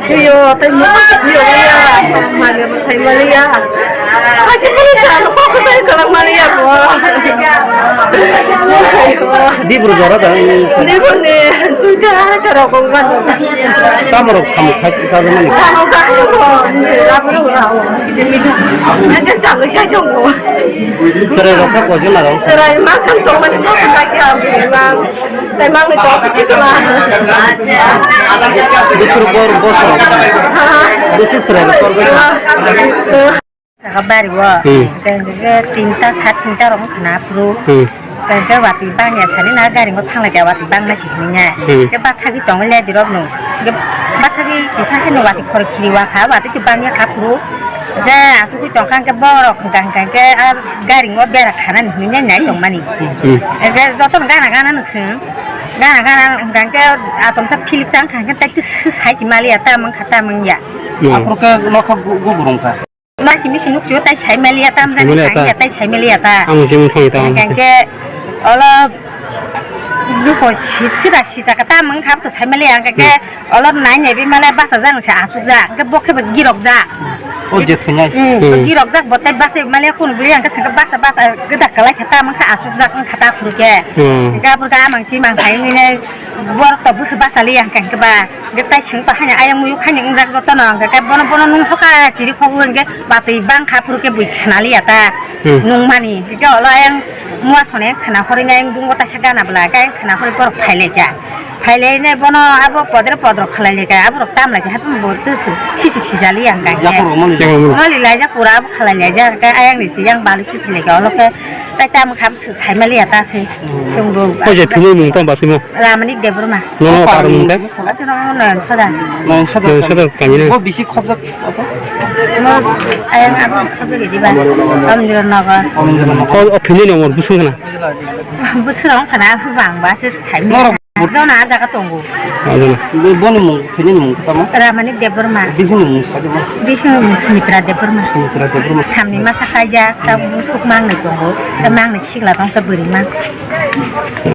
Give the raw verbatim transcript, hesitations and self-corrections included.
Yo, tei mo ko yo ya, mane mo sai maliya. Kasi mo sa ko ko sai ko maliya mo. Di bro jora da. Di bro ne, tu ta ta ro ko ga do. Ta mo ro sam kha sa da mani. Sa mo ga ko, ra bro ra o. Simi sa. Akan ta mo sai jong ko. Sere ro ka ko jona ro. Sere ma kan to mani ko ka kya ma. Tei mangni to kisi kala. Dusur bor bosor. Dusur sere bor bor. Jaga bari o. Hmm. Tei ke tinta sat tinta rok khana phuru. Hmm. Tei ke wati bangya sani na gari ngo thangla ke wati bangna si hini nya. Hmm. Ke bathagi tong le dirok no. Ke bathagi kisa ke no wati khor khiri wa kha wati tu bangya kha phuru. Ke asugui tong kha ke borok hwnkha hwnkha ke a gari ngo bera khana ni hini nya nai tong mani. Hmm. Ke joto gana gana no swng. Gana gana hwnkha khe atomsa philik sa wngkha khe tei khe sai si maliya ta wngkha ta wngya. Hmm. Aphuru khe nokha gu-, gugur wngkha. Ma simi si nukchio tai sai maliya ta wngkha sai maliya ta. Khe tai sai maliya ta. Ang simi thangwi ta. Hwnkha khe olo buko si thira si jaka ta wngkha to sai maliya hwnkha khe hmm. Olo nai nai bi maliya basa jang se asuk ja hwnkha bo khe bo girok ja. O je thunai. Hmm. Hmm. Girok jak bo tai basa maliya kun buli hwnkha se basa basa geda kalai khe ta wngkha asuk jak wngkha ta phuru khe. Hmm. Hwnkha phuru khe amang chimang phai nai. Borok to busu basa liya hwnkha hwnkhe ba, hwnkhe tai swng to haino ayang muyuk haino wngjak jotono, hwnkhe khe bono, bono nung hoka chiri kho hwnkhe batwi bang kha phuru khe bui khna liya ta, hmm. Nung mani, hwnkhe olo ayang mua sone khna horwi nai, ayang dungo taisa gana bwla, khe ayang khna horwi borok phai lai kha, phai lai nai bono abo podre podrok khlai lai kha, aborok tam lai kha, haphang bo twi sisi sija liya hwnkha hwnkhe. Yapharok mani. Yapharok mani. Mali laijak pura abo khlai laijak, hwnkhe ayang ni siyang balik twi phai lai kha, olo khe tai tamo kha. Saimaliya ta se. Hmm. Songbo. Koi je thumui mung tong ba simo? Ramani Debbarma. No, no, par mung tei? Acha no, no, soda. Noyang Sadar. Noyang Sadar kami na. Bo bisi khobjak apa? No, ayang apa khobjak di ba? Omjor Nagar. Omjor Nagar. Ko, o thumui ni omor busung kana? Busung kana, bang ba se saimaliya. Norok. Jona a jaga tongo. Ah, jona. Bo, boni mung, thwini mung tamo? Ramani Debbarma. Bihini mung sadi ma? Bihini mung Sumitra Debbarma. Sumitra Debbarma. Thamni masa kaijak, ta busuk mangnai tongo, ta mangnai sikla tong, ta bwrwi mang.